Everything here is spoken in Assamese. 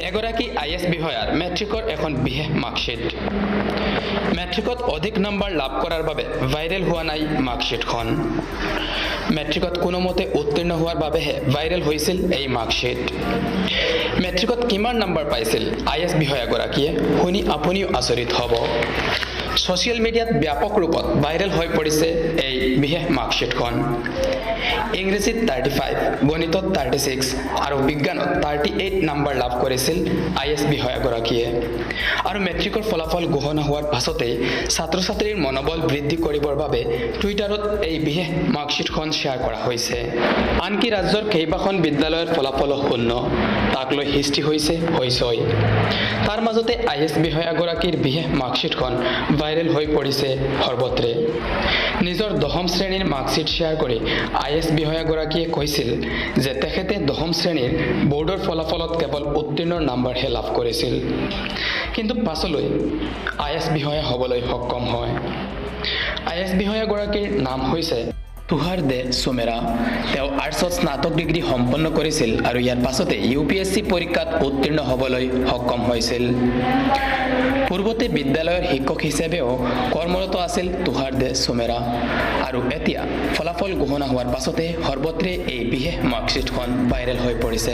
এগৰাকী আইএএছ বিষয়াৰ মেট্ৰিকৰ এখন বিশেষ মাৰ্কশ্বিট। মেট্ৰিকত অধিক নম্বৰ লাভ কৰাৰ বাবে ভাইৰেল হোৱা নাই মাৰ্কশ্বিটখন। মেট্ৰিকত কোনোমতে উত্তীৰ্ণ হোৱাৰ বাবেহে ভাইৰেল হৈছিল এই মাৰ্কশ্বিট। মেট্ৰিকত কিমান নম্বৰ পাইছিল আইএএছ বিষয়াগৰাকীয়ে, শুনি আপুনিও আচৰিত হ'ব। ছ'চিয়েল মিডিয়াত ব্যাপক ৰূপত ভাইৰেল হৈ পৰিছে এই বিশেষ মাৰ্কশ্বিটখন। ইংৰাজীত 35, গণিতত 36 আৰু বিজ্ঞানত 38 নম্বৰ লাভ কৰিছিল আইএএছ বিষয়াগৰাকীয়ে। আৰু মেট্ৰিকৰ ফলাফল ঘোষণা হোৱাৰ পাছতেই ছাত্ৰ ছাত্ৰীৰ মনোবল বৃদ্ধি কৰিবৰ বাবে টুইটাৰত এই বিশেষ মাৰ্কশ্বিটখন শ্বেয়াৰ কৰা হৈছে। আনকি ৰাজ্যৰ কেইবাখন বিদ্যালয়ৰ ফলাফলো শূন্য, তাক লৈ সৃষ্টি হৈছে হৈচৈ। তাৰ মাজতে আইএএছ বিষয়াগৰাকীৰ বিশেষ মাৰ্কশ্বিটখন ভাইৰেল হৈ পৰিছে সৰ্বত্ৰে। নিজৰ দশম শ্ৰেণীৰ মাৰ্কশ্বিট শ্বেয়াৰ কৰি আইএএছ বিষয়াগৰাকীয়ে কৈছিল যে তেখেতে দশম শ্ৰেণীৰ বৰ্ডৰ ফলাফলত কেৱল উত্তীৰ্ণৰ নাম্বাৰহে লাভ কৰিছিল, কিন্তু পাছলৈ আইএএছ বিষয়া হ'বলৈ সক্ষম হয়। আইএএছ বিষয়াগৰাকীৰ নাম হৈছে তুষাৰ দে চুমেৰা। তেওঁ আৰ্টছত স্নাতক ডিগ্ৰী সম্পন্ন কৰিছিল আৰু ইয়াৰ পাছতে ইউপিএছচি পৰীক্ষাত উত্তীৰ্ণ হ'বলৈ সক্ষম হৈছিল। পূৰ্বতে বিদ্যালয়ৰ শিক্ষক হিচাপেও কৰ্মৰত আছিল তুষাৰ দে চুমেৰা। আৰু এতিয়া ফলাফল ঘোষণা হোৱাৰ পাছতে সৰ্বত্ৰে এই বিশেষ মাৰ্কশ্বিটখন ভাইৰেল হৈ পৰিছে।